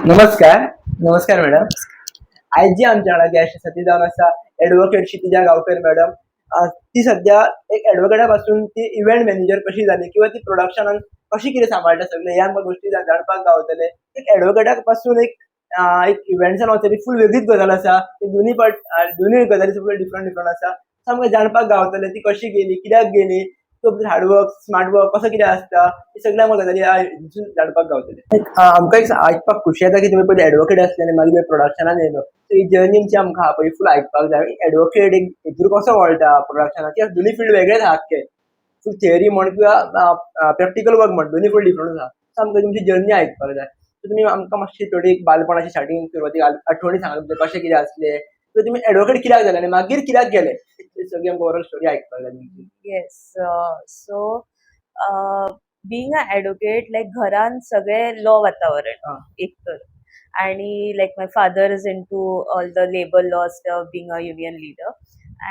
नमस्कार, नमस्कार मॅडम. आयज जी आमच्या वांगडा गेस्ट आसा ती जावन आसा एडवोकेट क्षितिजा गांवकर मॅडम. ती सद्या एक एडवोकेटा पासून ती इव्हेंट मॅनेजर कशी जाली किंवा ती प्रोडक्शनान कशी कितें सांबाळटा सगळें ह्या आमकां गोश्टी जाणपाक गावतले. एक एडवोकेटा पासून एक एक इव्हेंट्सान वचप ही फूल वेगळीच गजाल आसा. दोन्ही पार्ट, दोन्ही गजाली फूल डिफरंट डिफरंट आसा. सो आमकां जाणपाक गावतलें ती कशी गेली, कित्याक गेली, तो हार्डवर्क, स्मार्ट वर्क कसो कितें आसता, हे सगळें आमकां गजाली हितून जाणपाक गावतले. आमकां एक आयकपाक खुशी येता की तुमी पयलीं एडवोकेट आसले आनी मागीर प्रोडक्शनान येयलो. सो ही जर्नी आमची आमकां आहा पळय फूल आयकपाक जाय. एडवोकेट एक हितूर कसो वळटा प्रोडक्शनाक? कित्याक दोन्ही फिल्ड वेगळेच आहा आख्खे, फूल थियरी म्हण किंवा प्रॅक्टिकल वर्क म्हण, दोन्ही फूल डिफरंट आहा. सो आमकां तुमची जर्नी आयकपाक जाय. सो तुमी आमकां मातशी थोडी बालपणाची स्टार्टींग सुरवातीक आठवणी सांगा, तुमचें कशें कितें आसलें, सो तुमी एडवोकेट कित्याक जाले आनी मागीर कित्याक गेले, सगळी आमकां ओवरऑल स्टोरी आयकपाक जाय तुमची. Yes. So being a advocate, like घरान सगळे लॉ वातावरण एक तर आणि like my father is into all the labour law stuff, being a union leader,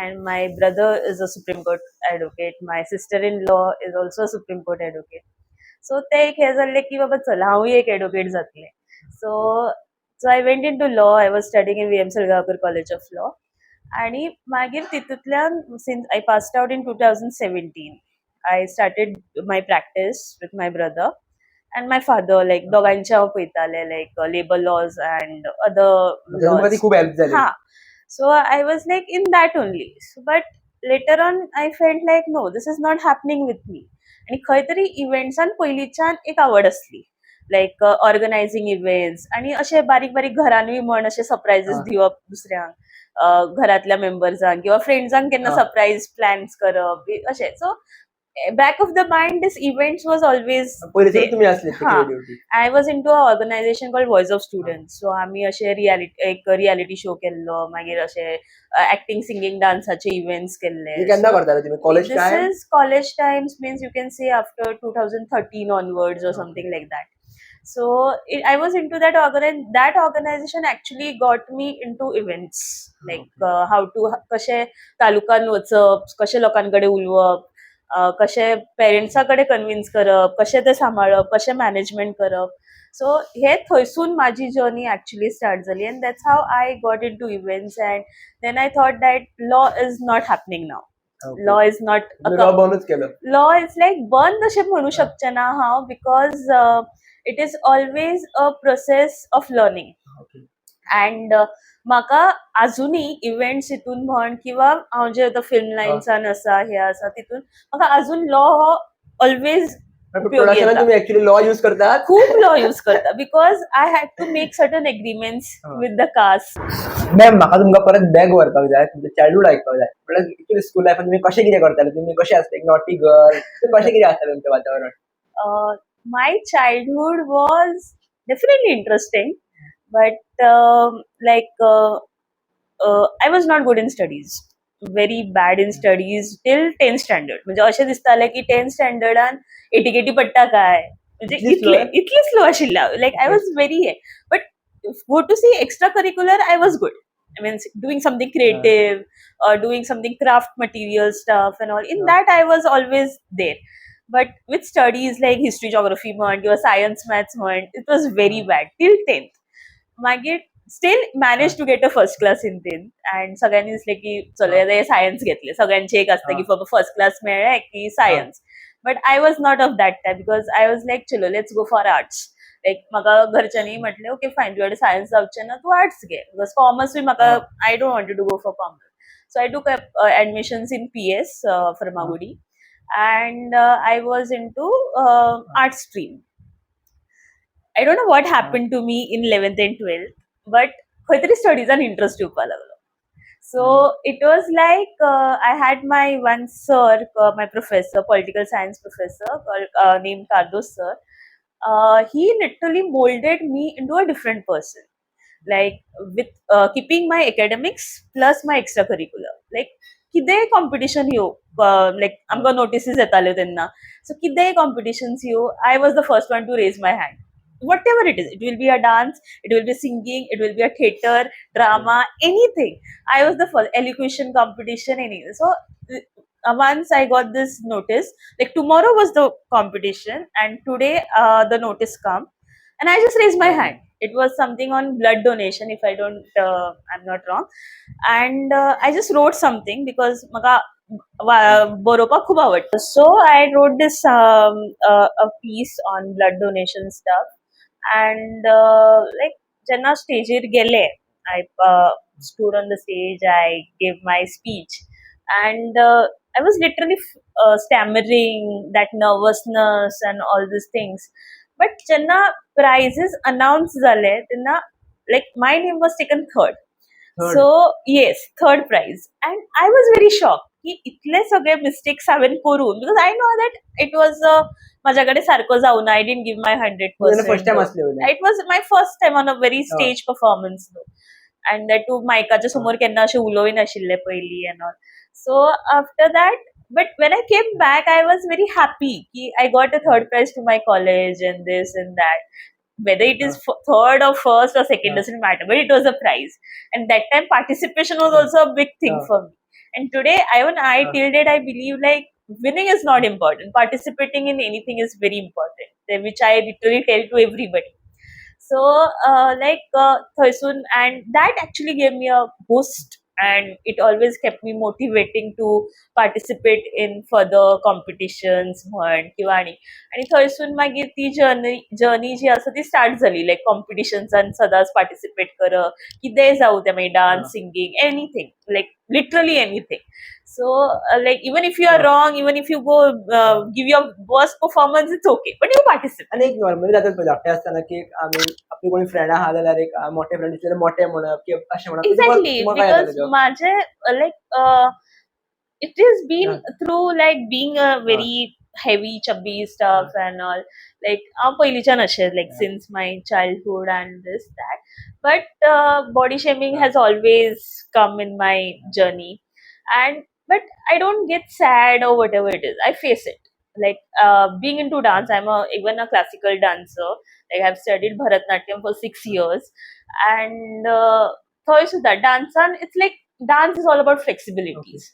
and my brother is a Supreme Court advocate, my sister in law is also a Supreme Court advocate. So ते एक हें जाल्लें की बाबा चल, हांवूय एक advocate जातलें. So I went into law. I was studying in V M Salgaocar College of Law आणि मागीर तितूंतल्यान, since I passed out in 2017, I started my practice with my brother and my father. Like दोगांचे हांव पळयतालें, like labour laws and other. म्हणजे तुमकां ती खूब help जाली. हा, so I was like in that only, but later on I felt like, no, this is not happening with me. आणि खंय तरी इव्हेंट्सान पयलींच्यान एक आवड आसली, लायक ऑर्गनायझींग इव्हेंट्स आणि अशे बारीक बारीक घरानूय म्हण अशे सरप्रायझीस दिवप दुसऱ्यांक, घरातल्या मेंबर्सांक किंवा फ्रेंड्सांक केन्ना सरप्रायज प्लॅन्स करप बी अशें. So back of the mind this events was always. पयलीं तुमी आसले हा. Creativity. I was into a organization called Voice of Students. So आमी अशे रियालिटी, एक रियालिटी शो केल्लो, मागीर अशे एक्टिंग, सिंगींग, डान्साचे इव्हेंट्स केल्ले. हे केन्ना करताले तुमी? College This time? is college times, means you can say after 2013 onwards or something like that. So I was into that organization. Actually got me into events, like how to कशे तालुकान वचप, कशे लोकांकडे उलोवप, कशे पेरेंट्सा कडेन कन्विन्स करप, कशें ते सांबाळप, कशें मॅनेजमेंट करप. सो हे थंयसून माझी जर्नी एक्चुअली स्टार्ट जाली and that's how I got into events. And then I thought that law is not happening now, law is not law बंदच केलं. लॉ is like बंद अशें म्हणू शकचें ना हांव, because it is always a process of learning. And म्हाका आजुनूय events हितून म्हण किंवा हांव जे आतां फिल्म लायन्सान आसा, हे आसा, तितून म्हाका अजून लॉ हो ऑलवेज उपयोगी प्रोडक्शनात येता. तुम्ही ऍक्च्युली लॉ युज करतात? खूब लॉ यूज करता, because I had to make certain agreements with the cast. Ma'am, म्हाका तुमकां परत बॅक व्हरपाक जाय, तुमचें चायल्डहुड आयकपाक जाय. म्हणल्यार एक्चुअली स्कूल लायफान तुमी कशें कितें करताले? तुमी कशें आसले? Naughty girl? कशें कितें आसतालें तुमचें वातावरण? My childhood was definitely interesting, but like I was not good in studies, very bad in studies till 10th standard. म्हणजे अशें दिसतालें की टेन्थ स्टँडर्डान एटीकेटी पडटा काय, म्हणजे इतली इतले slow? इतले स्लो आशिल्ले. Like I was very hey, but go to see extra curricular, I was good. I mean, doing something creative or doing something craft material stuff and all. In that, I was always there. But with studies like history, geography म्हण किंवा science, maths म्हण, it was very bad till 10th. मागीर still manage to get a first class in 10th and सगळ्यांनी दिसलें की चलो, हे science घेतले. सगळ्यांचे एक असतं की बाबा फर्स्ट क्लास मेळ्ळें की science, but I was not of that type, because I was like, चलो, let's go for arts. Like म्हाका घरच्यांनी म्हटलें, ओके फायन, तुज्या कडेन सायन्स जावचें ना, तूं आर्ट्स घे, because कॉमर्सूय म्हाका, I don't want to go for commerce. So I took admissions in PS Farmagudi and I was into art stream. I don't know what happened to me in 11th and 12th, but खंय तरी स्टडीजान interest येवपाक लागलो. So it was like I had my one sir, my professor, political science professor named Cardos sir. He literally molded me into a different person, like with keeping my academics plus my extracurricular. Like कितेंय competition येवं, लायक आमकां notices येताल्यो तेन्ना, so कितेंय competitions येवं, I was the first one to raise my hand. Whatever it is, it will be a dance, it will be singing, it will be a theatre, drama, anything, I was the first. Elocution competition, anything. So once I got this notice, like tomorrow was the competition and today the notice come. And I just raised my hand. It was something on blood donation, if I don't I am not wrong. And I just wrote something because म्हाका बरोवपाक खूब आवडटा. So I wrote this a piece on blood donation stuff and like जेन्ना स्टेजीर गेले, I stood on the stage, I gave my speech and I was literally stammering, that nervousness and all these things. But जेन्ना prizes announce जाले तेन्ना like my name was taken third. Third. So yes, third prize, and I was very shocked की इतले सगळे mistakes हांवें करून, because I know that it was म्हाज्या कडेन सारको जावना, I didn't give my hundred first time percent. आसले वयलें. It was my first time on a very stage performance न्हू, and that too मायकाच्या समोर केन्ना अशें उलोय नाशिल्लें पयलीं and all. So after that, but when I came back, I was very happy की I got a third prize to my college and this and that. Whether it is third or first or second doesn't matter, but it was a prize. And that time participation was also a big thing for me. And today, even I till date, I believe like winning is not important. Participating in anything is very important, which I literally tell to everybody. So, like थंयसून, and that actually gave me a boost, and it always kept me motivating to participate in further competitions म्हण किंवा आनी आनी थंयसून मागीर ती journey जी आसा ती स्टार्ट जाली, लायक कॉम्पिटिशन्सान सदांच पार्टिसिपेट करप, कितेंय जावं तें, मागीर dance, singing, anything, like literally anything. So like even if you are wrong, even if you go give your worst performance, it's okay, but you participate. आनी एक नॉर्मली जाता पळय धाकटे आसतना की आमी आपली कोणी फ्रेंड आहा जाल्यार एक मोठे फ्रेंड दिसले जाल्यार मोठे म्हणप की अशें म्हणप. Exactly. तुमकां काय Because जातालें? माझे like it has been through like being a very heavy, chubby stuff and all. Like हांव पयलींच्यान अशें, like since my childhood and this that, but body shaming has always come in my journey, and but I don't get sad or whatever it is. I face it. Like being into dance, I'm a even a classical dancer. Like I've studied Bharatnatyam for 6 years, and थंय सुद्दां डान्सान it's like dance is all about flexibilities.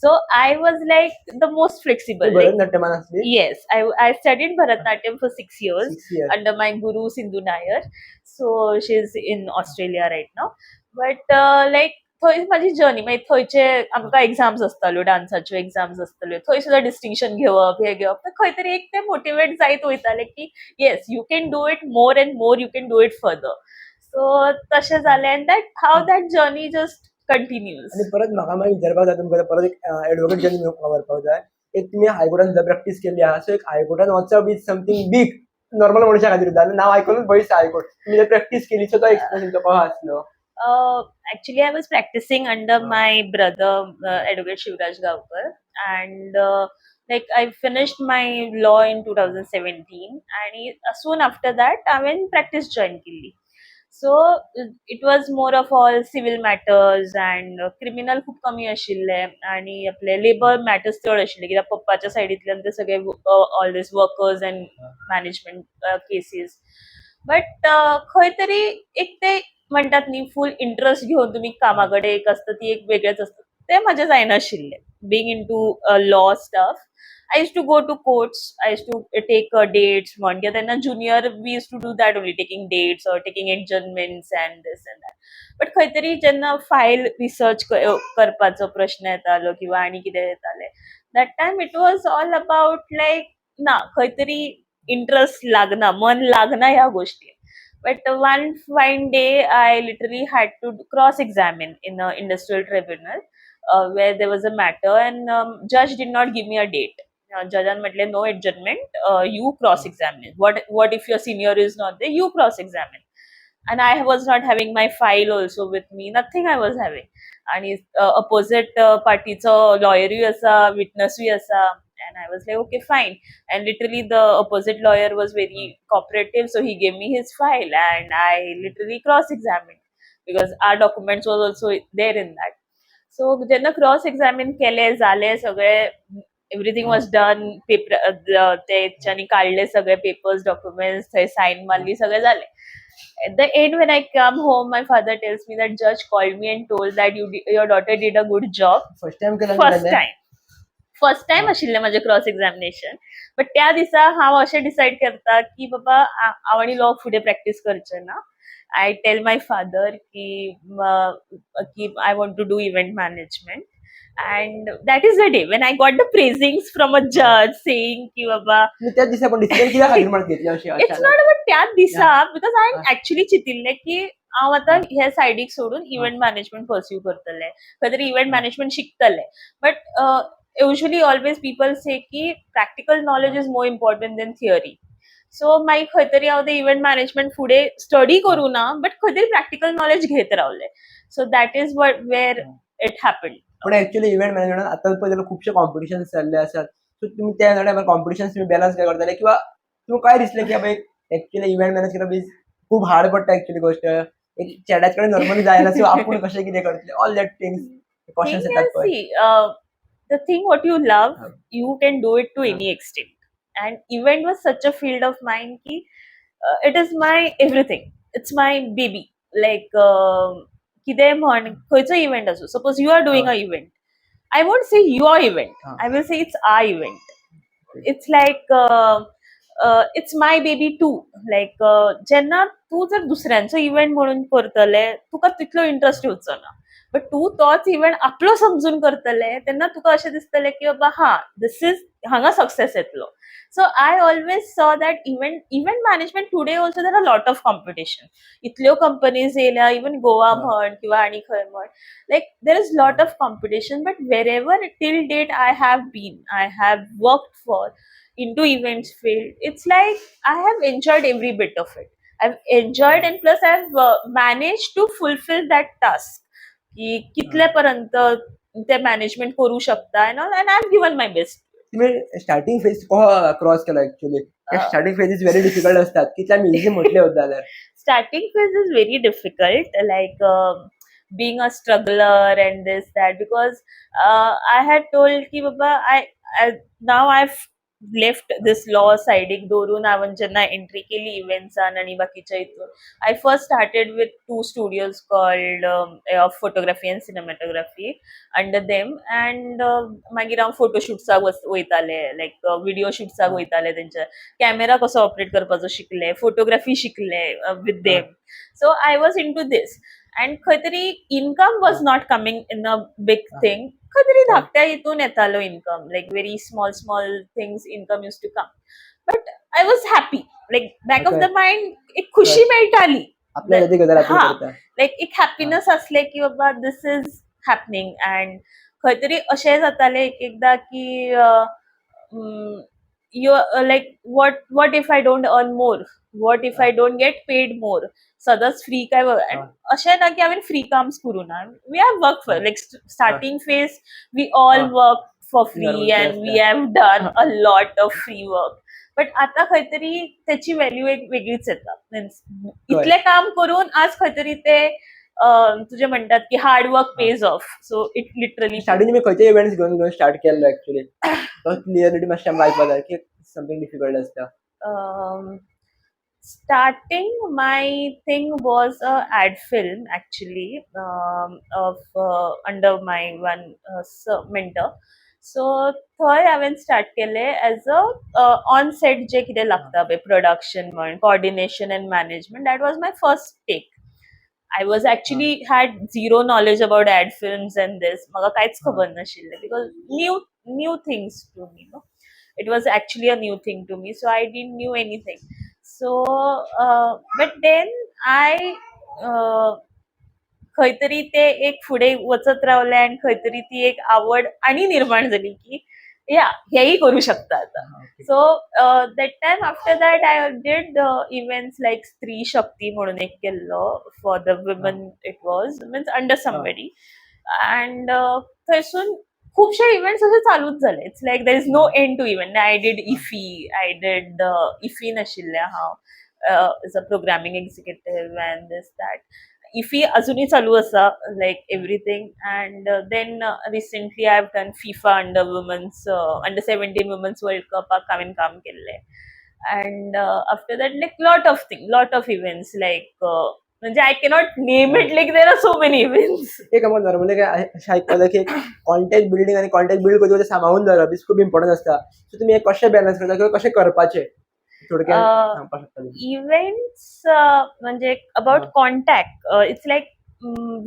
So I was like the most flexible. Like, भरतनाट्यमान आसली? Yes, I studied Bharatnatyam for 6 years 6 years. Under my guru Sindhu Nair. So she's in Australia right now. But like थंय म्हाजी journey, मागीर थंयचे आमकां exams आसताल्यो, डान्साच्यो exams आसताल्यो, थंय सुद्दां डिस्टिंक्शन घेवप, हें घेवप, तर खंय तरी एक तें मोटिवेट जायत वयतालें की yes, you can do it more and more, you can do it further. So तशें जालें and that how that journey just continues. आनी परत म्हाका मागीर विचारपाक जाय तुमकां, परत एक एडवोकेट जर्नी व्हरपाक जाय. एक तुमी हायकोर्टान सुद्दां प्रॅक्टीस केल्ली आहा, सो एक हायकोर्टान वचप is something big normal मनशा खातीर सुद्दां. नांव आयकूनच भंय दिसता हायकोर्ट. तुमी जर प्रॅक्टीस केली, सो तो एक्सपिरियन्स तुमचो कसो आसलो? Actually, I was practicing under my brother, Advocate Shivraj Gaonkar, and like I finished my law in 2017, and soon after that, हांवें practice join केली. So it was more of all civil matters and criminal खूब कमी आशिल्ले आणि आपले labour matters चड आशिल्ले, कित्याक पप्पाच्या सायडींतल्यान ते सगळे all this workers and management cases. But खंय तरी एक ते म्हणटात न्ही, फूल इंट्रस्ट घेवन तुमी कामा कडेन एक आसता, ती एक वेगळेच आसता, तें म्हाजें जायनाशिल्लें. Being into law stuff, I used to go to courts, I used to take dates म्हण, कित्याक तेन्ना junior we used to do that only, taking dates or taking adjournments and this and that. But खंय तरी जेन्ना file research करपाचो प्रश्न येतालो किंवा आनी कितें येतालें, that time it was all about like ना, खंय तरी इंट्रस्ट लागना, मन लागना ह्या गोष्टी. But one fine day, I literally had to cross examine in a industrial tribunal where there was a matter, and judge did not give me a date. Jazan म्हटलें, no adjournment, you cross examine. What if your senior is not there? You cross examine. And I was not having my file also with me, nothing I was having. आणि opposite पार्टीचो लॉयरूय आसा, विटनसूय आसा, and I was like, okay, fine. And literally the opposite lawyer was very cooperative, so he gave me his file and I literally cross examined because our documents was also there in that. So जेन्ना cross एक्झामीन केले, जाले सगळे, everything was done, paper तेच्यांनी काडले सगळे papers, documents, थंय sign मारली, सगळें जालें. At the end, when I come home, my father tells me that judge called me and told that your daughter did a good job. First time केलं? First time. First time आशिल्लें म्हाजें cross examination, but त्या दिसा हांव अशें decide करता की बाबा हांव आनी लॉ फुडें प्रॅक्टीस करचें ना. I tell my father की I want to do event management, and that is the day when I got the praisings from a judge saying की बाबा तुम्ही त्याच दिसा पण डिसिजन कित्या खातीर म्हणून घेतली अशी it's अचानक? Not about त्याच दिसा, because हांवें एक्चुली चिंतिल्लें की हांव आतां हे सायडीक सोडून इव्हेंट मॅनेजमेंट पर्स्यू करतलें, खंय तरी इव्हेंट मॅनेजमेंट शिकतलें. But usually always people say की practical knowledge is more important than theory. So मागीर खंय तरी हांव ते इव्हेंट मॅनेजमेंट फुडें स्टडी करूं ना, बट खंय तरी प्रॅक्टिकल नॉलेज घेत रावलें. So that is what where it happen. पण ऍक्च्युली इव्हेंट मॅनेजमेंट आता पळय खुबशे कॉम्पिटिशन जाल्ले आसात, सो तुम्ही त्या कॉम्पिटिशन तुम्ही बॅलन्स काय करताले किंवा तुमकां काय दिसलें की बाबा ऍक्च्युली इव्हेंट मॅनेज करप is खूप हार्ड पडटा ऍक्च्युली गोष्ट, एक चेड्याच कडेन नॉर्मली जायना, सो आपूण कशें कितें करतले, all that things questions thing येतात is, पळय. See, the thing what you love, you can do it to any extent, and event was such a field of mine ki it is my everything, it's my baby. Like कितेंय म्हण, खंयचो event आसूं, suppose you are doing a event, I won't say your event, I will say it's our event. It's like it's my baby too. Like जेन्ना तूं जर दुसऱ्यांचो event म्हणून करतले, तुका तितलो इंट्रस्ट येवचो ना, बट तूं तोच इव्हेंट आपलो समजून करतले तेन्ना तुका अशें दिसतलें की बाबा हा, this is हांगा सक्सेस येतलो. So I always saw that event management, today also there are lot of competition. इतल्यो कंपनीज येयल्या, इवन गोवा म्हण किंवा आनी खंय म्हण, like there is lot of competition, but wherever till date I have been, I have worked for into events field, it's like I have enjoyed every bit of it. I've enjoyed, and plus I've managed to fulfill that task की कितले पर्यंत ते management करू शकता and all, and I've given my best. तुम्ही starting phase कसो cross केला actually? Starting phase is very difficult असतात, कितल्या आमी इझी म्हटले होते जाल्यार? Starting phase is very difficult, like being a struggler and this that, because I had told की बाबा I now I've left this law सायडीक दवरून हांवें जेन्ना एंट्री केली इव्हेंट्सान आनी बाकीच्या हितून, I first started with two studios called photography and cinematography under them, and मागीर हांव फोटोशूट्साक वयतालें, लायक विडियो शुट्साक वयतालें, तेंच्या कॅमेरा कसो ऑपरेट करपाचो शिकलें, फोटोग्राफी शिकलें with them. So I was into this, and खंय तरी income was not coming in a big thing. खंय तरी धाकट्या हितून येतालो income, like very small small things income used to come, but I was happy. Like back of the mind एक खुशी मेळटाली. आपल्या ती गजाल आपण करता. लायक एक हॅपीनस असले की बाबा this is happening. And खंय तरी अशें जातालें एक एकदां की you like what if I don't earn more, what if I don't get paid more, सदांच फ्री काय अशें ना की हांवें फ्री काम्स करूं ना. We have work for like starting phase, we all work for free Normal and we आसता. Have done a lot of free work, but आता खंय तरी त्याची व्हॅल्यू एक वेगळीच येता. मिन्स इतलें काम करून आज खंय तरी ते तुजे म्हणटात की hard work pays off, so it literally starting तुमी खंयचे इव्हेंट्स घेवन घेवन स्टार्ट केल्लो ऍक्च्युली? तो क्लियरिटी मातशें आमकां आयकपाक जाय की समथींग डिफिकल्ट आसता. Starting my thing was a ad film actually, of under my one mentor. So थंय हांवें स्टार्ट केलें एज अ ऑन सेट जे कितें लागता पळय, प्रोडक्शन म्हण, coordination and management. That was my first take. I was actually had zero knowledge about ad films and this. म्हाका कांयच खबर नाशिल्लें because new things to me, no. It was actually a new thing to me, so I didn't knew anything. So but then I खंय तरी ते एक फुडें वचत रावलें आनी खंय तरी ती एक आवड आनी निर्माण जाली की या हेंय करूं शकता आतां. So that time, after that I did events like स्त्री शक्ती म्हणून एक केल्लो for the women. It was means under somebody, and थंयसून खुबशे इव्हेंट्स अशे चालूच जाले. It's like there is no end to event. I did IFFI, I did IFFI नाशिल्लें हांव as a programming executive and this that. IFFI अजुनूय चालू आसा, like everything. And then recently I have done FIFA under women's, under 17 women's world कपाक हांवें काम केल्लें. And after that, like lot of thing, lot of events like म्हणजे I cannot name it, like there are so many events. एक आमकां normally काय अशें आयकपाक की कॉन्टॅक्ट बिल्डींग आनी कॉन्टॅक्ट बिल्ड करता ते सांबाळून दवरप is खूब इम्पॉर्टंट आसता. सो तुमी हें कशें बॅलन्स करता किंवा कशें करपाचें थोडक्यात सांगपाक शकता तुमी? इव्हेंट्स म्हणजे about contact, it's like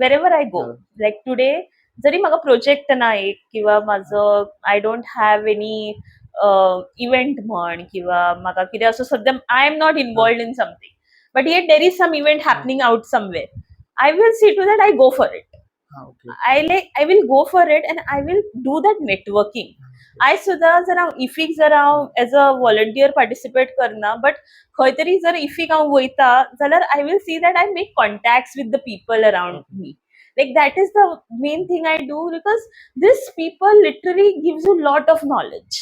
wherever I go, like today जरी म्हाका प्रोजेक्ट ना एक किंवा म्हाजो I don't have any event म्हण किंवा म्हाका कितें असो सद्या I am not involved in something, but yet there is some event happening out somewhere, I will see to that I go for it. हा okay I like I will go for it and I will do that networking. आयज सुद्दां जर हांव इफीक जर हांव as a volunteer participate करना, but खंय तरी जर इफीक हांव वयता जाल्यार I will see that I make contacts with the people around me. Like that is the main thing I do, because this people literally gives you lot of knowledge.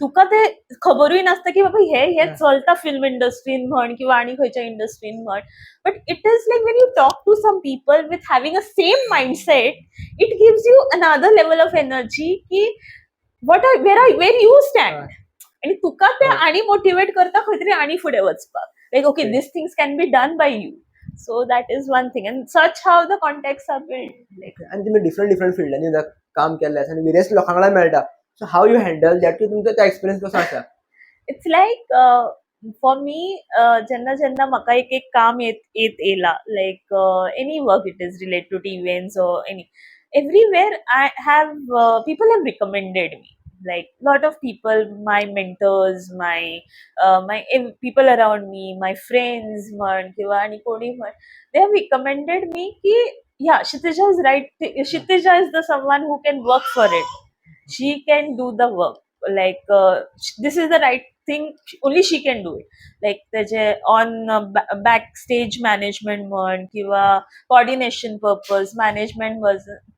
तुका ते खबरूय नासता की बाबा हे हे चलता फिल्म इंडस्ट्रीन म्हण किंवा आनी खंयच्या इंडस्ट्रीन म्हण, but it is like when you talk to some people with having a same mindset, it gives you another level of energy की what I where I where you stand आणि तुका ते आणि मोटिवेट करता खंय तरी आणि फुडें वचपाक, like okay, this things can be done by you. So that is one thing, and such how the contacts are build, like आनी तुमी डिफरंट डिफरंट फिल्डांनी काम केल्लें आसा आनी वेरियस लोकां वांगडा मेळटा, so how you handle that? तुमचो तो एक्सपिरियन्स कसो आसा? It's like for me, जेन्ना जेन्ना म्हाका एक एक काम येत येत येयला, like any work, it is related to events or any, everywhere I have people have recommended me, like lot of people, my mentors, my people around me, my friends म्हण किंवा आणि कोणी म्हण, they have recommended me की yeah, Kshitija is right, Kshitija is the someone who can work for it, she can do the work, like this is the right thing, only she can do it. Like त्याचे on back stage management म्हण किंवा coordination purpose, management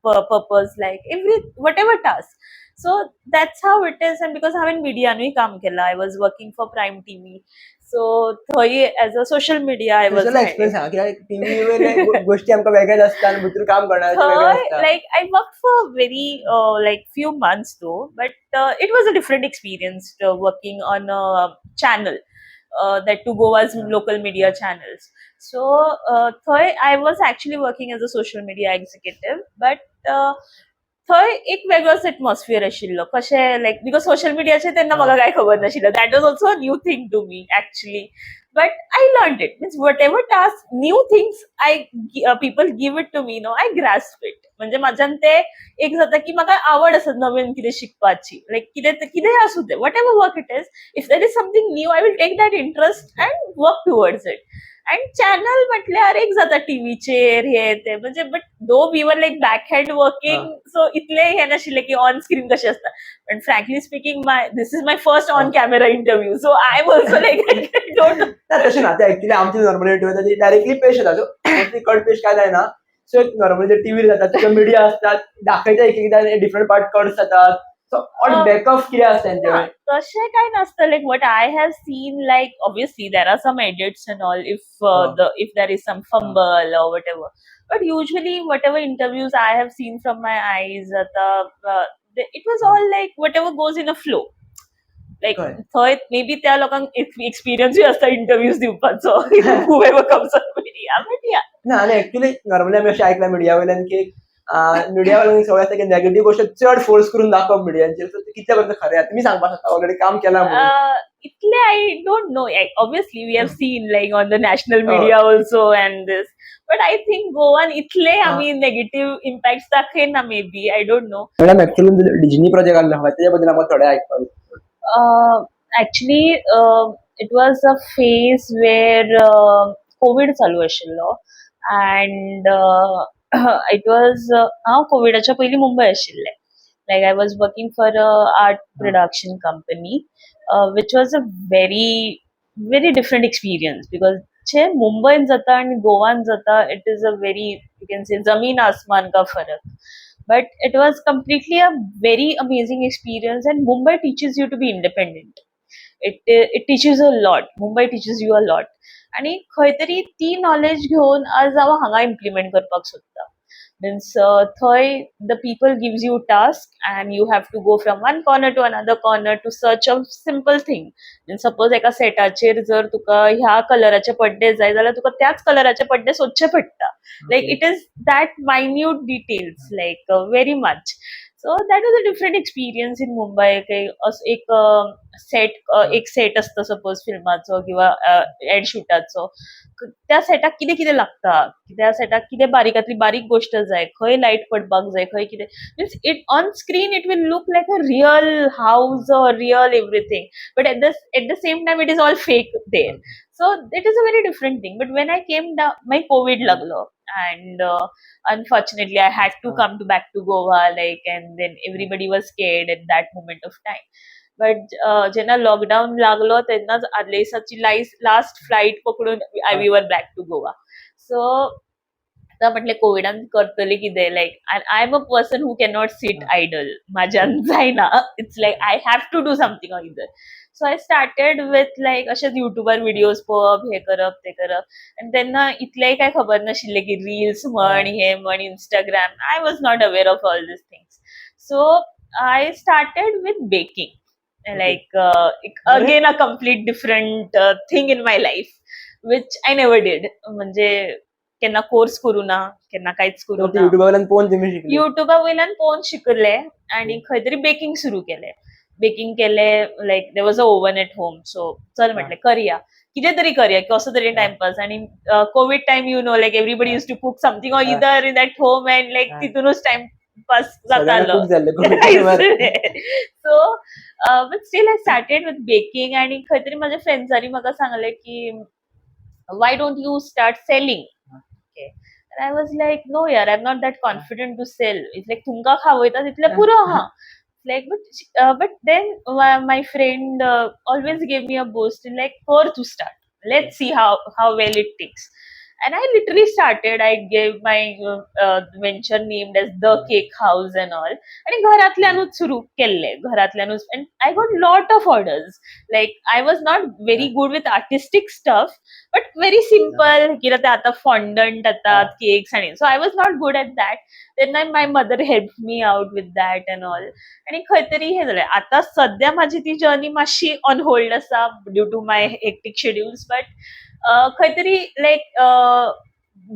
purpose, like every whatever task. So that's how it is. And because हांवें मिडियानूय काम केलां, I was working for Prime TV, so थंय as a social media I was experience सांगा, कित्याक TV वयले गोष्टी आमकां वेगळेच आसता आनी भितर काम करण्याचे वेगळें थंय आसता. Like I worked for very like few months though, but it was a different experience working on a channel, that to Goa's local media channels. So थंय I was actually working as a social media executive, but थंय एक वेगळोच atmosphere आशिल्लो कशें, लायक because social मिडियाचेर तेन्ना म्हाका कांय खबर नाशिल्लें. That was also a new thing to me actually, but I learn it. Means whatever task, new things I people give it to me, no, I grasp it. म्हणजे म्हाज्यान ते एक जाता की म्हाका आवड आसा नवीन कितें शिकपाची, लायक कितें कितेंय आसूं तें, whatever work it is, if there is something new, I will take that interest and work towards it. And channel म्हटल्यार एक जाता टीव्हीचेर हे ते, म्हणजे but though we were like back hand working, so इतले हे नाशिल्लें की ऑन स्क्रीन कशें आसता. पण frankly speaking, my this is my first on camera interview, so I am also like don't ना, तशें ना. ते ऍक्च्युली आमची नॉर्मली इंटरव्यू जाता, डायरेक्टली पेश येता, सो मोस्टली कट पेश काय जायना. सो एक नॉर्मली जे टीव्हीर जातात किंवा मिडिया असतात, दाखयता एक एकदा डिफरंट पार्ट कट जातात, सो ऑन बॅकअप कितें आसता तेंचे? ना, तशें काय नासता. Like what I have seen, like obviously there are some edits and all if the if there is some fumble or whatever, but usually whatever interviews I have seen from my eyes आता, it was all like whatever goes in a flow, like कळ्ळें. थंय may be त्या लोकांक एक्सपिरियन्सूय आसता interviews दिवपाचो, whoever comes on media, but yeah. ना, आनी actually normally आमी अशें आयकलां मिडिया वयल्यान की मिडिया वयल्यान सगळें आसता की नेगेटीव गोश्ट चड फोर्स करून दाखोवप मिडियांचेर. सो ते कितले पर्यंत खरें तुमी सांगपाक शकता, ऑलरेडी काम केलां म्हणून? इतले I don't know. Like, obviously, we have seen like on the national media also and this, but I think Goan इतले आमी negative impacts दाखयना maybe, I don't know. Madam, actually Disney project आसलो हांगा, तेच्या बद्दल आमकां थोडें आयकपाक. Actually, it was a phase where COVID चालू आशिल्लो and it was हांव कोविडाच्या पयलीं मुंबय आशिल्लें. Like I was working for a art production company, which was a very very different experience, because जे मुंबईन जाता आणि गोवान जाता, it is a very, you can say, जमीन आसमान का फरक. But it was completely a very amazing experience, and Mumbai teaches you to be independent. It teaches a lot. Mumbai teaches you a lot. आणि खंय तरी ती knowledge घेवन आज हांव हांगा इम्प्लिमेंट करपाक सोदतां. Means थंय the people gives you task and you have to go from one corner to another corner to search a simple thing. Means suppose एका सेटाचेर जर तुका ह्या कलराचे पड्डे जाय जाल्यार तुका त्याच कलराचे पड्डे सोदचे पडटा. Like, it is that minute details, like, very much. So that was a different experience in Mumbai. काही एक सेट, एक सेट आसता सपोज फिल्माचो किंवा एड शुटाचो, त्या सेटाक कितें कितें लागता, त्या सेटाक कितें बारीकांतली बारीक गोश्ट जाय, खंय लायट पडपाक जाय, खंय कितें. Means it on screen it will look like a real house or real everything, but at the same time it is all fake there. So it is a very different thing. But when I came down, मागीर Covid लागलो and unfortunately I had to come to back to Goa, like, and then everybody was scared at that moment of time. But जेन्ना lockdown लागलो तेन्नाच आदले दिसाची last flight पकडून I we were back to Goa. So आतां म्हटलें कोविडान करतले कितें? Like, I am a person who cannot seat idle. म्हाज्यान जायना. It's like I have to do something or either. So I started with, like, अशेच युट्यूबार videos पळोवप, हे करप, ते करप. आनी तेन्ना इतलेंय कांय खबर नाशिल्लें की रिल्स म्हण, हे म्हण, Instagram. I was not aware of all these things. So I started with baking, like, again a complete different thing in my life which I never did. म्हणजे केन्ना कोर्स करूं ना, केन्ना कांयच करूं ना. युट्यूबा वयल्यान पळोवन तुमी शिकले? युट्यूबा वयल्यान पळोवन शिकले आणि खंय तरी बेकिंग सुरू केलें. बेकिंग केलें, like, there was a oven at home, so चल म्हटलें करया, कितें तरी करया, कसो तरी टायमपास. आणि Covid time, like, everybody used to cook something or either in at home and, like, तितूनच टायमपास सगळ्यांना जातालो. खूप जाल्ले COVID टायमार. So, but still I started with baking. आणि खंय तरी म्हाज्या फ्रेंड्सांनी म्हाका सांगलें की why don't you start selling? Okay. And I was like, "No यार, I'm not that confident to sell." It's like, तुमकां खावयता तितलें पुरो आहा. Like, but then my friend always gave me a boost, like, "कर तू start. Let's see how well it takes." And I literally started. I gave my venture named as The Cake House and all. आणि घरातल्यानूच सुरू केल्लें, घरातल्यानूच, and I got lot of orders. Like, I was not very good with artistic stuff, but very simple कितें ते आतां fondant येतात cakes आनी, so I was not good at that. तेन्ना my mother help me out with that and all. आनी खंय तरी हें जालें. आतां सद्या म्हाजी ती जर्नी मातशी ऑन होल्ड आसा due to my hectic schedules, but खंय तरी लायक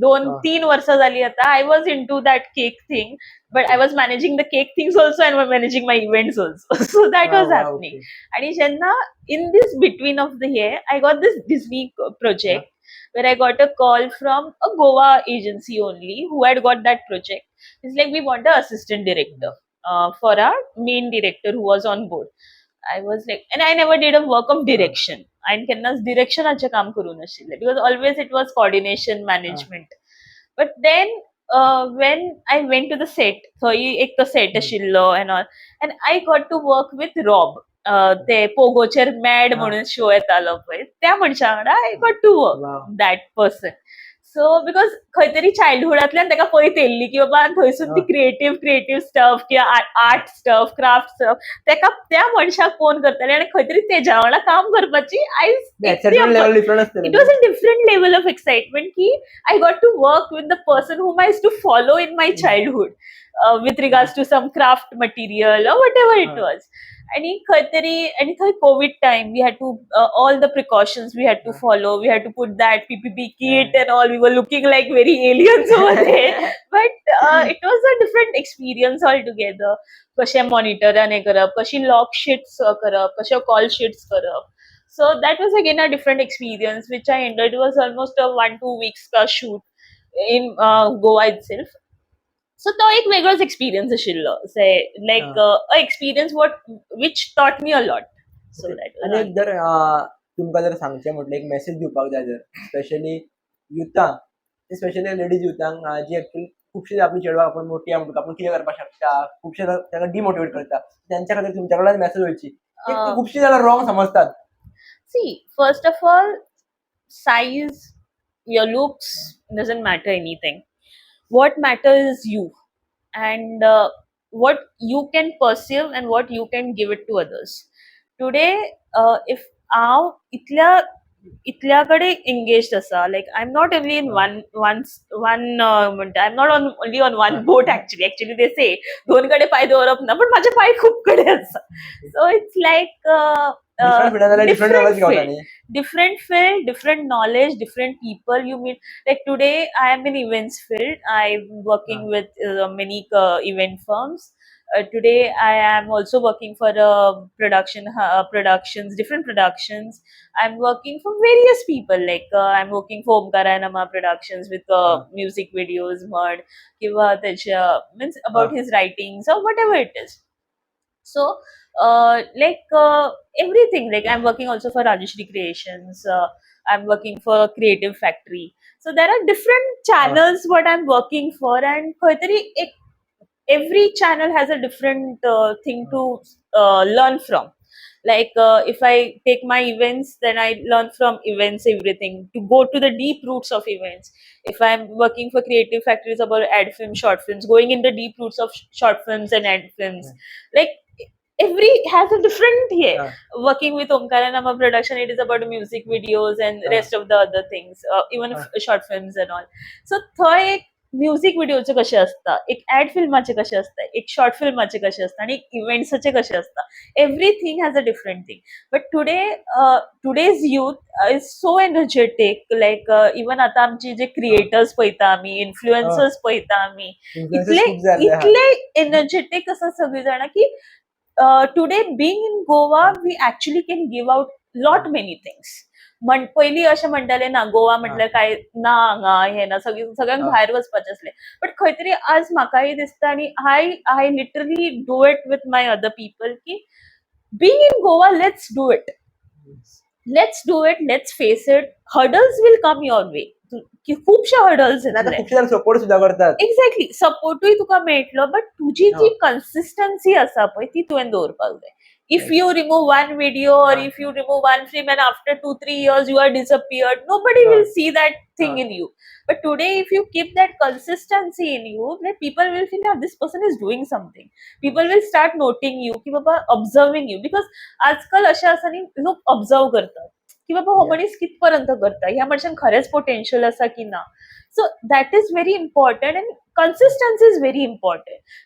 दोन तीन वर्सां जाली आतां I was into that cake thing, but I was managing the cake things also and managing my events also, so that was happening. आणि जेन्ना in this between of the hey, I got this Disney project where I got a call from a Goa agency only who had got that project. It's like, "We want an assistant director for our main director who was on board." I was like, and I never did a work of direction. And केन्नाच डिरेक्शनाचें काम करूं नाशिल्लें because always it was coordination, management. But then when I went to the set, थंय एक तो set आशिल्लो and all, and I got to work with Rob. ते पोगोचेर mad म्हणून शो येतालो पळय, त्या मनशा वांगडा I got to work, that person. So because खंय तरी चायल्डहुडांतल्यान ताका पळयत येयल्ली की बाबा थंयसून ती क्रिएटीव स्टफ किंवा आर्ट स्टफ, क्राफ्ट स्टफ, ताका त्या मनशाक पळोवन करताले आनी खंय तरी तेज्या वांगडा काम करपाची आय एक्साइटमेंट लेवल डिफरंट आसतलें. It was a different level of excitement की I got to work with the person whom I used to follow in my childhood with regards to some craft material or whatever it was. आणि खंय तरी आणि थंय Covid time, we had to all the precautions we had to follow. We had to put that PPE kit and all. We were looking like very aliens over there, but it was a different experience altogether. कशें मॉनिटरान हें करप, कशी log sheets करप, कशे call sheets करप. So that was again a different experience which I ended. It was almost a 1-2 weeks shoot in Goa itself. So तो एक वेगळोच एक्सपिरियन्स आशिल्लो, like, a experience what which taught me a lot. So that आनी एक जर तुमकां जर सांगचें म्हटलें, एक मॅसेज दिवपाक जाय जर स्पेशली युथांक, स्पेशली लेडीज युथांक, जी एक्चुअली खुबशे आपली चेडवां आपूण मोठी आहा म्हणटकच आपूण कितें करपाक शकता, खुबशे ताका डिमोटिवेट करता, तेंच्या खातीर तुमच्या कडल्यान मॅसेज वयची. खुबशीं जाणां रॉंग समजतात. See, first of all, size, your looks doesn't matter anything. What matters is you and what you can perceive and what you can give it to others. Today, if हांव इतल्या इतल्या कडेन engaged आसा. Like, I am not only in one one म्हणटा, I am not on only on one boat. Actually they say दोन कडेन पांय दवरप ना, पण माझे पांय खूप कडेन आसा. सो it's like different फिल्डान जाल्यार डिफरंट नॉलेज गावता न्ही. Different field, different knowledge, different people you meet. Like today I am in events field. I'm working with many event firms. Today I am also working for a production, productions, different productions. I'm working for various people, like I'm working for Omkara Nama Productions with music videos म्हण किंवा त्याच्या means about his writings or whatever it is. So like everything, like I'm working also for Rajeshri Creations, I'm working for Creative Factory. So there are different channels what I'm working for, and खंय तरी एक every channel has a different thing to learn from. Like if I take my events, then I learn from events everything, to go to the deep roots of events. If I'm working for Creative Factories about ad films, short films, going in the deep roots of short films and ad films. Like every has a different here. Working with Omkara Nama Production, it is about music videos and rest of the other things, even short films and all. So थंय एक music व्हिडिओचे कशे आसता, एक add फिल्माचे कशे आसता, एक short फिल्माचे कशे आसता आणि एक इव्हेंट्साचे कशे आसता. Everything has a different thing. But today, today's youth is so energetic. Like even आता आमची जे क्रिएटर्स पळयता आमी, इन्फ्लुएन्सर्स पळयता आमी, इन्फ्लुएन्सर्स इतले खूप जाल्ले आहा. इतले एनर्जेटीक आसा सगळी जाणां की today being in Goa, we actually can give out lot many things. म्हण पयलीं अशें म्हणटाले ना, गोवा म्हटल्यार काय ना, हांगा हें ना, सगळी सगळ्यांक भायर वचपाचें आसलें. बट खंय तरी आज म्हाकाय दिसता आनी I literally do it with my other people की being in Goa, let's do it, let's do it, let's face it. Hurdles will come your way, की खुबशे हर्डल्स आणि आता येतले. खुबशे जाण सपोर्ट सुद्धा करतात. एक्झॅक्टली, सपोर्टूय तुका मेळटलो, बट तुजी जी कन्सिस्टन्सी आसा पळय, ती तुवें दवरपाक जाय. If you remove one video or if you remove one film and after 2-3 years you are disappeared, nobody will see that thing in you. But today if you keep that consistency in you, then people will feel, "Yeah, this person is doing something." People will start noting you की बाबा, observing you, because आजकाल अशें आसा न्ही, लोक observe करतात की बाबा हो मनीस कितपर्यंत करता, ह्या मनशान खरेंच पोटेन्शियल आसा की ना. So that is very important, and consistency is very important.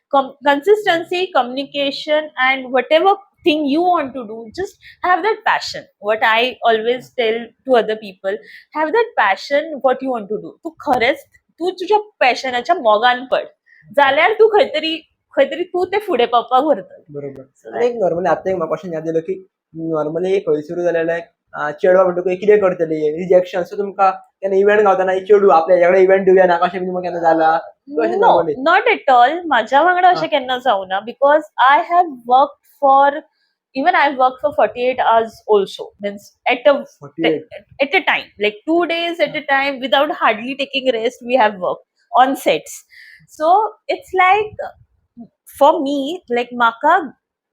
Consistency, communication, and whatever thing you want to do, just have that passion. What I always tell to other people, have that passion what you want to do. तू खरेंच तू तुझ्या पॅशनाच्या मोगान पड जाल्यार तू खंय तरी खंय तरी तूं ते फुडें पावपाक व्हरतलो. बरोबर. So आणि एक नॉर्मली आता एक म्हाका क्वेश्चन याद येयलो की नॉर्मली खंय सुरू जालें, चेडवा म्हणटकूच कितें करतली, रिजेक्शन. सो तुमकां केन्ना इव्हेंट गावतना चेडू आपल्या हेज्या कडेन इव्हेंट दिवया नाका अशें बी तुमकां केन्ना जाला? अशें no normally? Not at all. माझ्या वांगडा अशें केन्ना जावना, because I have work for, even I work for 48 hours also, means at a 48? At a time, like 2 days at a time, without hardly taking rest, we have worked on sets. So it's like for me, like म्हाका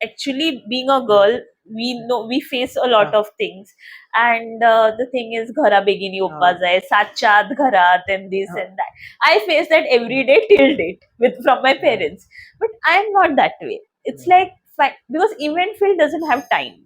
actually being a girl, we know we face a lot of things. And the thing is घरा बेगीन येवपा जाय, सातच्या आत घरात and this and that. I face that every day till date with from my parents, but I am not that way. It's like fine, because event field doesn't have time.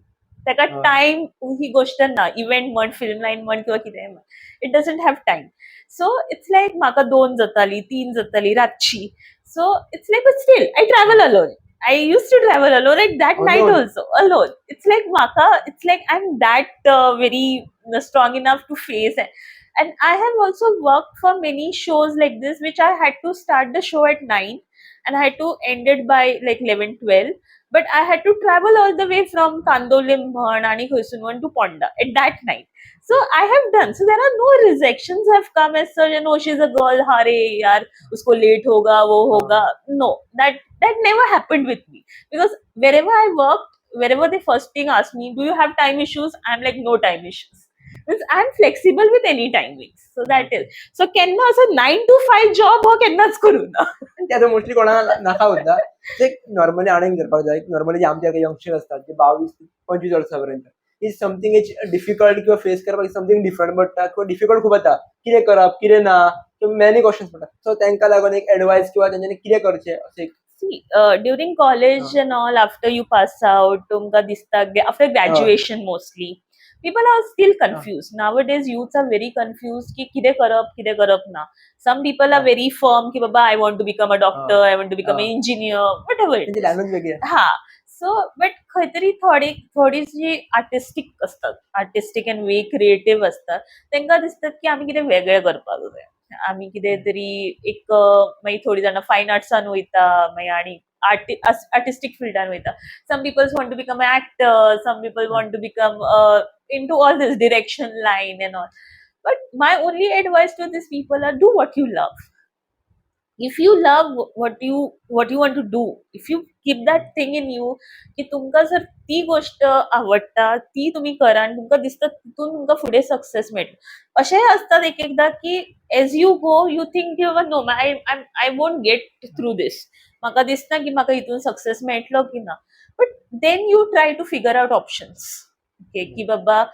ताका time ही गोष्ट ना. Event म्हण, film line म्हण किंवा कितेंय म्हण, it doesn't have time. So it's like म्हाका दोन जाताली, तीन जाताली रातची. So it's like, but still I travel alone. I used to travel alone at that night. Alone? Also alone. It's like म्हाका, it's like I am that very strong enough to face it. And I have also worked for many shows like this, which I had to start the show at 9 and I had to end it by like 11, 12. But I had to travel all the way from Candolim म्हण आणि खंयसून म्हण to Ponda at that night. So I have done. So there are no rejections have come as such. No, she's a girl, अरे यार, उसको late होगा, वो होगा. No, that never happened with me, because wherever I worked, wherever the first thing asked me, "Do you have time issues?" I'm like, "No time issues." Means I'm flexible with any timings. So that is. So केन्ना असो 9 to 5 job हो केन्नाच करूं ना. ते आतां mostly कोणाक नाका उरता. ते नॉर्मली आनी एक धरपाक जाय, नॉर्मली जे आमच्या यंगस्टर असतात जे 22-25 वर्सां पर्यंत, is something is difficult किंवा फेस करपाक समथींग डिफरंट पडटा किंवा डिफिकल्ट खूब जाता, कितें करप कितें ना, मेनी क्वेश्चन्स पडटा. सो तांकां लागून एक एडवायस किंवा तेंच्यांनी कितें करचें अशें एक. See, during college and all, after you pass out, तुमकां दिसता, after graduation mostly, People are still confused nowadays. Youths are very confused की कितें करप, कितें करप ना. Some people are very firm की बाबा, I want to become a doctor, I want to become a engineer, whatever. तेंची लँग्वेज वेगळी आसा. हा, सो बट खंय तरी थोडी थोडी जी आर्टिस्टीक असतात, आर्टिस्टीक अँड वे क्रिएटीव असतात, तांकां दिसतात की आमी कितें वेगळें करपाक जाय, आमी कितें तरी एक मागीर थोडी जाणां फायन आर्ट्सान वयता, मागीर आनी आर्टिस्टीक फिल्डान वयता. Some peoples want to become actor, some people want to become into all this direction line and all. But my only advice to these people are, do what you love. If you love what you want to do, if you keep that thing in you की तुमकां जर ती गोष्ट आवडटा, ती तुमी करा आनी तुमकां दिसता तितून तुमकां फुडें सक्सेस मेळटलो. अशेंय आसतात एक एकदां की as you go, you think की बाबा, no, I won't get through this, म्हाका दिसना की म्हाका हितून सक्सेस मेळटलो की ना. But then you try to figure out options, okay, की बाबा,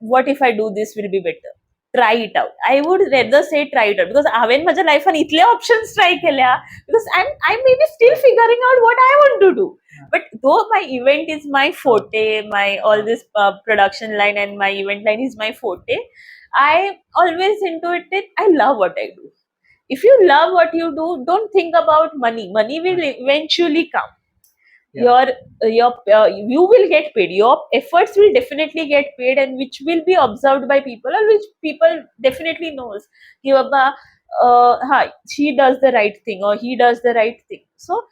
what if I do this will be better. Try it out. I would rather say try it out, because हांवें म्हज्या लायफान इतले ऑप्शन्स ट्राय केल्या, because I may be still figuring out what I want to do. But though my event is my forte, my all this production line and my event line is my forte, I always into it. I love what I do. If you love what you do, don't think about money. Money will eventually come. Your you will get paid. Your efforts will definitely get paid, and which will be observed by people, or which people definitely knows की बाबा, हा, she does the right thing or he does the right thing. So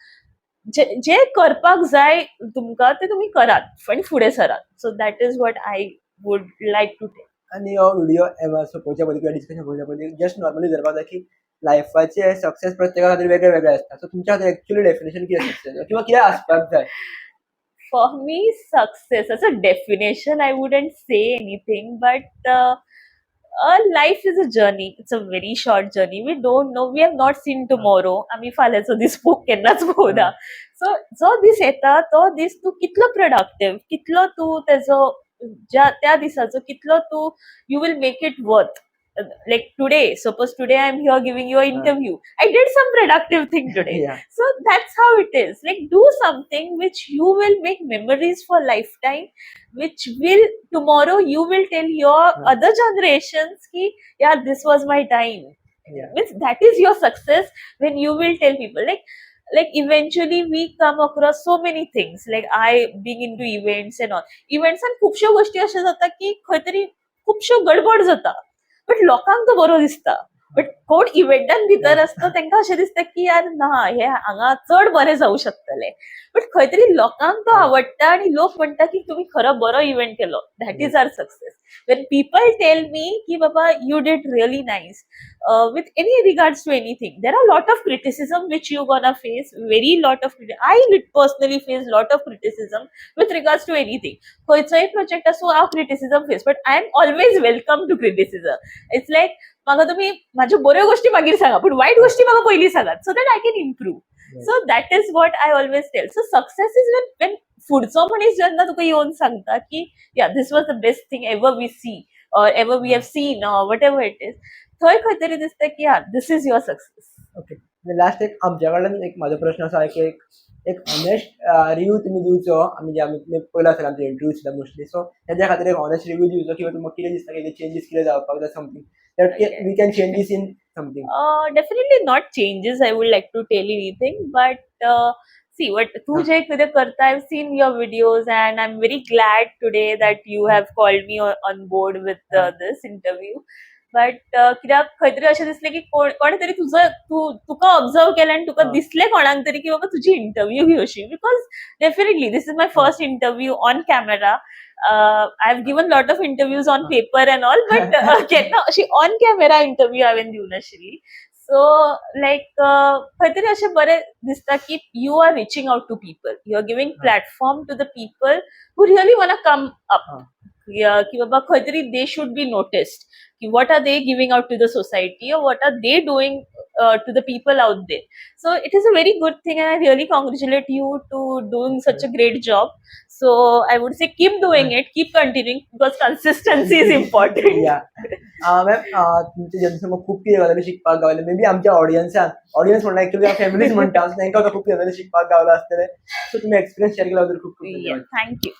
जे जे करपाक जाय तुमकां ते तुमी करात आनी फुडें सरात. So that is what I would like to tell. आनी हो व्हिडिओ सोंपोवच्या पयलीं किंवा डिस्कशन पळोवच्या पयलीं जस्ट नॉर्मली धरपाक जाय की लायफाचे सक्सेस प्रत्येका खातीर वेगळे वेगळे आसता. सो तुमच्या खातीर एक्चुअली डेफिनेशन कितें सक्सेस किंवा कितें आसपाक जाय? For me, success as a definition, I wouldn't say anything, but life is a journey. It's a very short journey. We don't know, we have not seen tomorrow. आमी फाल्यांचो दीस केन्नाच पळोवना. So जो दीस येता तो दीस तूं कितलो प्रोडक्टीव, कितलो तूं तेजो ज्या त्या दिसाचो कितलो तूं you will make it worth. Like today, suppose today I am here giving you a interview, I did some productive thing today. So that's how it is. Like, do something which you will make memories for lifetime, which will tomorrow you will tell your other generations की, yeah, this was my time. Means that is your success, when you will tell people. Like eventually we come across so many things, like I being into events and all, events and खुबश्यो गोष्टी अश्यो जाता की खंय तरी खुबश्यो गडबड जाता, बट लोकांक तो बरो दिसता. बट कोण इव्हेंटान भितर आसता तांकां अशें दिसता की यार ना, हे हांगा चड बरें जावं शकतलें. बट खंय तरी लोकांक तो आवडटा आणि लोक म्हणटा की तुम्ही खरो बरो इव्हेंट केलो. That is our success, when people tell me की बाबा, you did really nice. With any regards to anything, there are lot of criticism which you gonna face, very lot of. I personally face lot of criticism with regards to anything. खंयचोय project आसूं, हांव criticism face, but I am always welcome to criticism. It's like म्हाका तुमी म्हाज्यो बऱ्यो गोष्टी मागीर सांगा, पूण वायट गोष्टी म्हाका पयलीं सांगात, so that I can improve. So that is what I always tell. So success is when फुडचो मनीस जेन्ना तुका येवन सांगता की, yeah, this was the best thing ever we see or ever we have seen or whatever it is, थंय खंय तरी दिसता की हा, this is your success. Okay, last एक आमच्या कडल्यान एक म्हाजो प्रश्न आसा की एक एक ऑनेस्ट रिव्यू तुमी दिवचो. आमी जे आमी तुमी पयलो आसतले आमचे इंटरव्यू सुद्दां मोस्टली, सो तेज्या खातीर एक ऑनेस्ट रिव्यू दिवचो किंवा तुमकां कितें दिसता कितें चेंजीस कितें जावपाक जाय, something that we can changes in something. Definitely not changes, I would like to tell anything, but see what तू जे कितें करता, I've seen your videos and I'm very glad today that you have called me on board with this interview. But कित्याक खंय तरी अशें दिसलें की कोण कोणे तरी तुजो तूं तुका ऑब्जर्व केलें आनी तुका दिसलें कोणाक तरी की बाबा तुजी interview घेवशी, because definitely this is my first interview on camera. I have given lot of interviews on paper and all, but केन्ना अशी ऑन कॅमेरा इंटरव्यू हांवें दिवं नाशिल्ली. सो लायक खंय तरी अशें बरें दिसता की you are reaching out to people, you are giving platform to the people who really wanna come up, की बाबा खंय तरी they should be noticed की what are they giving out to the society or what are they doing to the people out there. So it is a very good thing and I really congratulate you to doing such a great job. So I would say keep doing it, keep continuing, because consistency is important. या ma'am, तुमच्या जल्मी खूब कितें गजाली शिकपाक Gawale. May be आमच्या ऑडियन्सान, audience म्हणटा, actually families म्हणटा, तांकां खूब कितें गजाली शिकपाक गावला आसतलें. सो तुमी एक्सपिरियन्स शेअर केल्या बद्दल खूब खूब धन्यवाद. Thank you.